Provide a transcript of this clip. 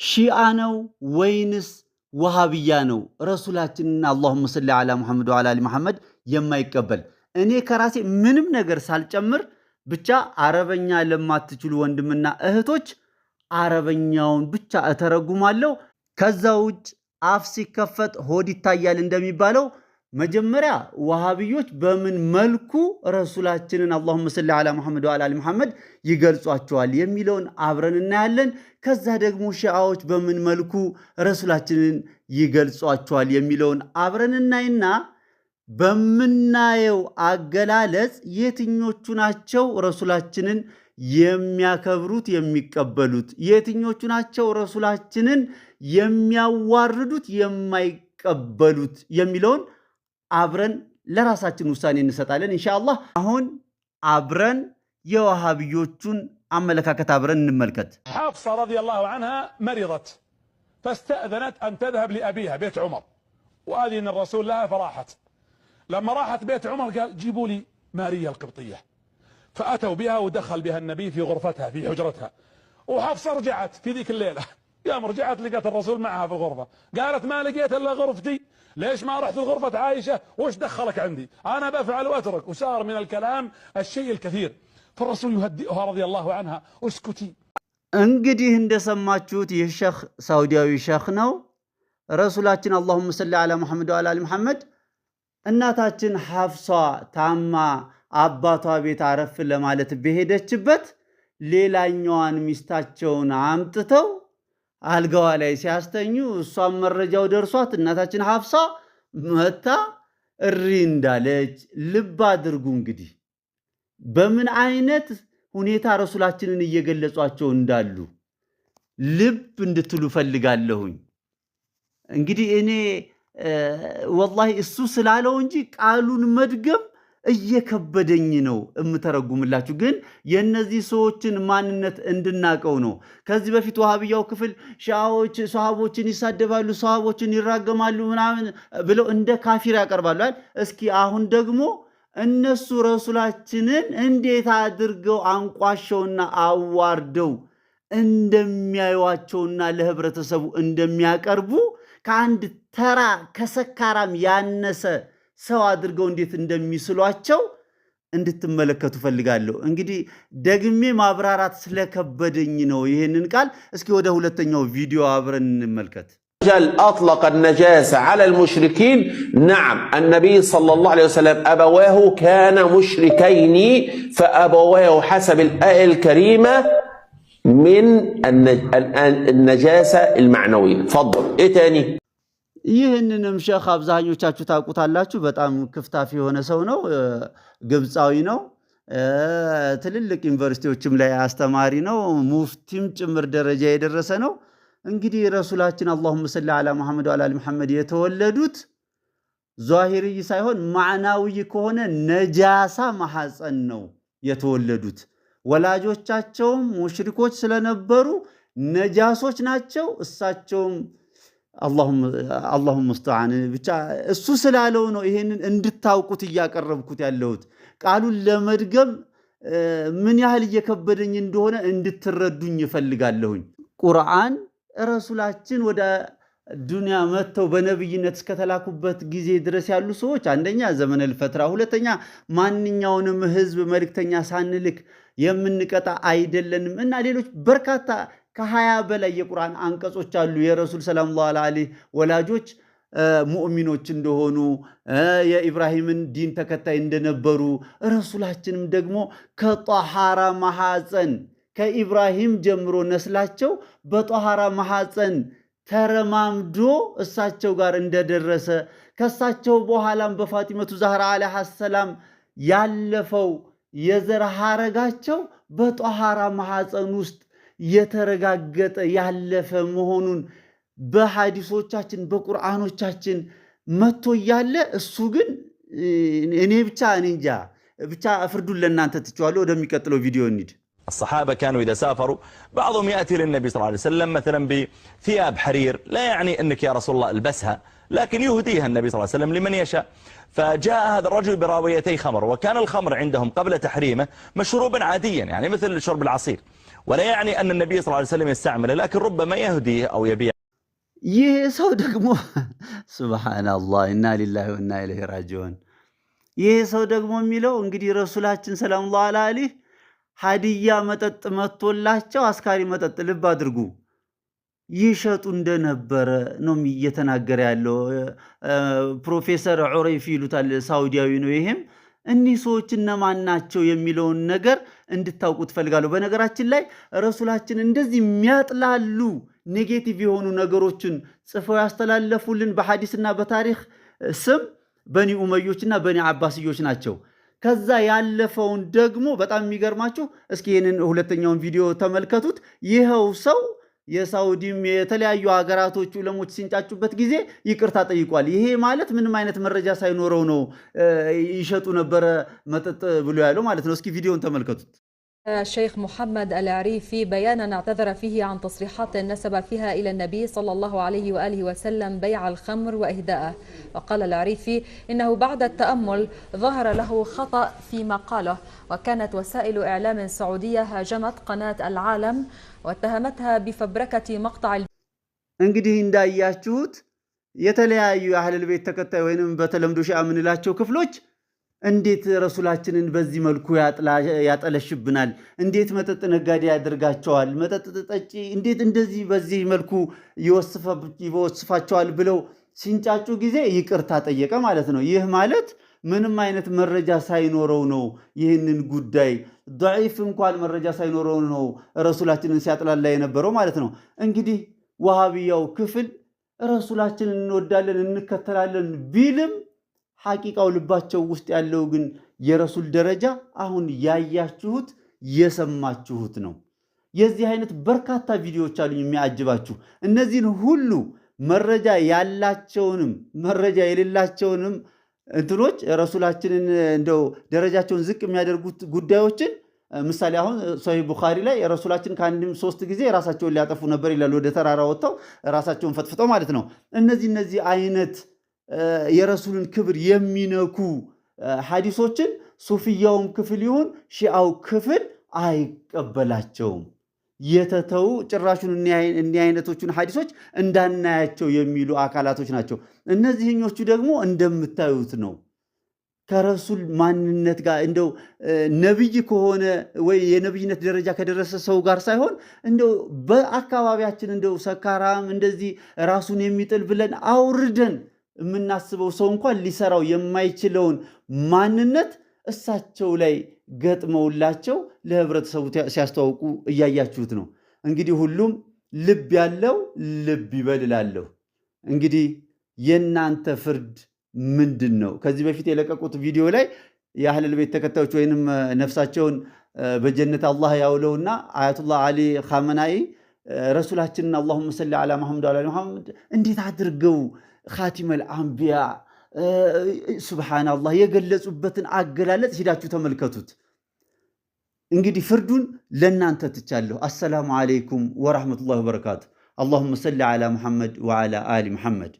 ሺአ ነው ወይንስ ወሃብያ ነው ረሱላችንን اللهم صل على محمد وعلى آل محمد የማይቀበል? እኔ ከራሴ ምንም ነገር ሳልጨምር ብቻ አረበኛ ለማትችሉ ወንድምና እህቶች አረበኛውን ብቻ እተረጉማለሁ። ከዛ ውጭ አፍ ሲከፈት ሆድ ይታያል እንደሚባለው፣ መጀመሪያ ወሃቢዮች በምን መልኩ ረሱላችንን اللهم صل على محمد وعلى آل محمد ይገልጿቸዋል የሚለውን አብረን እናያለን። ከዛ ደግሞ ሺዓዎች በምን መልኩ ረሱላችንን ይገልጿቸዋል የሚለውን አብረን እናይና በምናየው አገላለጽ የትኞቹ ናቸው ረሱላችንን የሚያከብሩት የሚቀበሉት፣ የትኞቹ ናቸው ረሱላችንን የሚያዋርዱት የማይቀበሉት የሚለውን አብረን ለራሳችን ውሳኔ እንሰጣለን ኢንሻአላህ። አሁን አብረን የዋሃብዮቹን አመለካከት አብረን እንመልከት። حفصة رضي الله عنها مرضت، فاستأذنت أن تذهب لأبيها بيت عمر، وأذن الرسول لها فراحت. لما راحت بيت عمر قال: جيبوا لي ماريا القبطية. فأتوا بها ودخل بها النبي في غرفتها، في حجرتها. وحفصة رجعت في ذيك الليلة، يوم رجعت لقت الرسول معها في الغرفة، قالت: ما لقيت إلا غرفتي، ليش ما رحت لغرفة عائشة؟ وش دخلك عندي؟ أنا بفعل وأترك. وصار من الكلام الشيء الكثير، فالرسول يهدئها رضي الله عنها: اسكتي. እንግዲህ እንደሰማችሁት ይህ ሸኽ ሳውዲያዊ ሸኽ ነው። ረሱላችን اللهم صل على محمد وعلى آل محمد እናታችን ሐፍሷ ታማ አባቷ ቤት አረፍ ለማለት በሄደችበት ሌላኛዋን ሚስታቸውን አምጥተው አልጋዋ ላይ ሲያስተኙ እሷም መረጃው ደርሷት እናታችን ሐፍሷ መታ እሪ እንዳለች ልብ አድርጉ። እንግዲህ በምን አይነት ሁኔታ ረሱላችንን እየገለጿቸው እንዳሉ ልብ እንድትሉ ፈልጋለሁኝ። እንግዲህ እኔ ወላሂ እሱ ስላለው እንጂ ቃሉን መድገም እየከበደኝ ነው የምተረጉምላችሁ። ግን የእነዚህ ሰዎችን ማንነት እንድናቀው ነው። ከዚህ በፊት ዋሃብያው ክፍል ሺዓዎች ሰሃቦችን ይሳደባሉ፣ ሰሃቦችን ይራገማሉ ምናምን ብለው እንደ ካፊር ያቀርባሉ አይደል? እስኪ አሁን ደግሞ እነሱ ረሱላችንን እንዴት አድርገው አንቋሸውና አዋርደው እንደሚያዩዋቸውና ለህብረተሰቡ እንደሚያቀርቡ፣ ከአንድ ተራ ከሰካራም ያነሰ ሰው አድርገው እንዴት እንደሚስሏቸው እንድትመለከቱ ፈልጋለሁ። እንግዲህ ደግሜ ማብራራት ስለከበደኝ ነው ይህንን ቃል። እስኪ ወደ ሁለተኛው ቪዲዮ አብረን እንመልከት። وجل أطلق النجاسة على المشركين. نعم، النبي صلى الله عليه وسلم أبواه كان مشركين، فأبواه حسب الآية الكريمة من النجاسة المعنوية. تفضل، إيه تاني؟ ይህንንም ሸኽ አብዛኞቻችሁ ታውቁታላችሁ። በጣም ክፍታፍ የሆነ ሰው ነው። ግብፃዊ ነው። ትልልቅ ዩኒቨርሲቲዎችም ላይ አስተማሪ ነው። ሙፍቲም ጭምር ደረጃ የደረሰ ነው። እንግዲህ ረሱላችን اللهم صل على محمد وعلى آل محمد የተወለዱት ዟሂርይ ሳይሆን ማዕናዊ ከሆነ ነጃሳ ማሐፀን ነው የተወለዱት። ወላጆቻቸውም ሙሽሪኮች ስለነበሩ ነጃሶች ናቸው። እሳቸውም الله المستعان፣ ብቻ እሱ ስላለው ነው ይሄንን እንድታውቁት እያቀረብኩት ያለሁት። ቃሉን ለመድገም ምን ያህል እየከበደኝ እንደሆነ እንድትረዱኝ እፈልጋለሁኝ። ቁርአን ረሱላችን ወደ ዱንያ መጥተው በነብይነት እስከተላኩበት ጊዜ ድረስ ያሉ ሰዎች አንደኛ زمن الفترة፣ ሁለተኛ ማንኛውንም ህዝብ መልእክተኛ ሳንልክ የምንቀጣ አይደለንም እና ሌሎች በርካታ ከ20 በላይ የቁርአን አንቀጾች አሉ። የረሱል سلام الله عليه ወላጆች ሙእሚኖች እንደሆኑ፣ የኢብራሂምን ዲን ተከታይ እንደነበሩ፣ ረሱላችንም ደግሞ ከጧሃራ ማሐፀን ከኢብራሂም ጀምሮ ነስላቸው በጧሃራ ማሐፀን ተረማምዶ እሳቸው ጋር እንደደረሰ፣ ከእሳቸው በኋላም በፋጢመቱ ዛህራ عليها السلام ያለፈው የዘር ሐረጋቸው በጧሃራ ማሐፀን ውስጥ የተረጋገጠ ያለፈ መሆኑን በሐዲሶቻችን በቁርአኖቻችን መጥቶ እያለ እሱ ግን እኔ ብቻ እኔ እንጃ፣ ብቻ ፍርዱን ለእናንተ ትቼዋለሁ። ወደሚቀጥለው ቪዲዮ እንሂድ። الصحابة كانوا إذا سافروا بعضهم يأتي للنبي صلى الله عليه وسلم مثلا بثياب حرير، لا يعني أنك يا رسول الله البسها، لكن يهديها النبي صلى الله عليه وسلم لمن يشاء. فجاء هذا الرجل براويتي خمر، وكان الخمر عندهم قبل تحريمه مشروبا عاديا، يعني مثل شرب العصير. ولا يعني أن النبي صلى الله عليه وسلم يستعمله، لكن ربما يهديه أو يبيع ይህ ሰው ደግሞ سبحان الله، إنا لله وإنا إليه راجعون። ይህ ሰው ደግሞ የሚለው እንግዲህ ረሱላችን سلام الله عليه ሀዲያ መጠጥ መጥቶላቸው አስካሪ መጠጥ፣ ልብ አድርጉ፣ ይሸጡ እንደነበረ ነው እየተናገረ ያለው። ፕሮፌሰር ዑረይፊ ይሉታል፣ ሳውዲያዊ ነው። ይሄም እኒህ ሰዎች እነማን ናቸው የሚለውን ነገር እንድታውቁ ትፈልጋለሁ። በነገራችን ላይ ረሱላችን እንደዚህ የሚያጥላሉ negative የሆኑ ነገሮችን ጽፈው ያስተላለፉልን በሐዲስና በታሪክ ስም በኒ ኡመዮችና በኒ አባስዮች ናቸው። ከዛ ያለፈውን ደግሞ በጣም የሚገርማችሁ እስኪ ይህንን ሁለተኛውን ቪዲዮ ተመልከቱት። ይኸው ሰው የሳውዲም የተለያዩ ሀገራቶች ዑለሞች ሲንጫጩበት ጊዜ ይቅርታ ጠይቋል። ይሄ ማለት ምንም አይነት መረጃ ሳይኖረው ነው ይሸጡ ነበረ መጠጥ ብሎ ያለው ማለት ነው። እስኪ ቪዲዮን ተመልከቱት። الشيخ محمد العريفي بيانا اعتذر فيه عن تصريحات نسب فيها إلى النبي صلى الله عليه وآله وسلم بيع الخمر وإهداءه. وقال العريفي إنه بعد التأمل ظهر له خطأ فيما قاله. وكانت وسائل إعلام سعودية هاجمت قناة العالم واتهمتها بفبركة مقطع እንግዲህ እንዳያችሁት የተለያዩ የአህለል ቤት ተከታይ ወይንም በተለምዶ ሺዓ የምንላቸው ክፍሎች እንዴት ረሱላችንን በዚህ መልኩ ያጠለሽብናል? እንዴት መጠጥ ነጋዴ ያደርጋቸዋል? መጠጥ ጠጪ እንዴት እንደዚህ በዚህ መልኩ ይወስፋቸዋል ብለው ሲንጫጩ ጊዜ ይቅርታ ጠየቀ ማለት ነው። ይህ ማለት ምንም አይነት መረጃ ሳይኖረው ነው፣ ይህንን ጉዳይ ضዒፍ እንኳን መረጃ ሳይኖረው ነው ረሱላችንን ሲያጥላላ የነበረው ማለት ነው። እንግዲህ ወሃቢያው ክፍል ረሱላችንን እንወዳለን እንከተላለን ቢልም ሐቂቃው ልባቸው ውስጥ ያለው ግን የረሱል ደረጃ አሁን ያያችሁት የሰማችሁት ነው። የዚህ አይነት በርካታ ቪዲዮዎች አሉኝ የሚያጅባችሁ። እነዚህን ሁሉ መረጃ ያላቸውንም መረጃ የሌላቸውንም እንትኖች ረሱላችንን እንደው ደረጃቸውን ዝቅ የሚያደርጉት ጉዳዮችን፣ ምሳሌ አሁን ሶሂህ ቡኻሪ ላይ ረሱላችን ከአንድም ሶስት ጊዜ ራሳቸውን ሊያጠፉ ነበር ይላል። ወደ ተራራ ወጥተው ራሳቸውን ፈጥፍጠው ማለት ነው። እነዚህ አይነት የረሱልን ክብር የሚነኩ ሐዲሶችን ሱፍያውም ክፍል ይሁን ሺአው ክፍል አይቀበላቸውም። የተተዉ ጭራሹን እኒህ አይነቶቹን ሐዲሶች እንዳናያቸው የሚሉ አካላቶች ናቸው። እነዚህኞቹ ደግሞ እንደምታዩት ነው። ከረሱል ማንነት ጋር እንደው ነብይ ከሆነ ወይ የነብይነት ደረጃ ከደረሰ ሰው ጋር ሳይሆን እንደው በአካባቢያችን እንደው ሰካራም እንደዚህ ራሱን የሚጥል ብለን አውርደን የምናስበው ሰው እንኳን ሊሰራው የማይችለውን ማንነት እሳቸው ላይ ገጥመውላቸው ለህብረተሰቡ ሲያስተዋውቁ እያያችሁት ነው። እንግዲህ ሁሉም ልብ ያለው ልብ ይበል እላለሁ። እንግዲህ የእናንተ ፍርድ ምንድን ነው? ከዚህ በፊት የለቀቁት ቪዲዮ ላይ የአህለል ቤት ተከታዮች ወይንም ነፍሳቸውን በጀነት አላህ ያውለውና አያቱላህ አሊ ኻመናኢ ረሱላችንን اللهم صل على محمد وعلى آل محمد እንዴት አድርገው خاتم الأنبياء سبحان الله የገለጹበትን አገላለጽ ሂዳችሁ ተመልከቱት። እንግዲህ ፍርዱን ለእናንተ ትቻለሁ። السلام عليكم ورحمة الله وبركاته። اللهم صل على محمد وعلى آل محمد።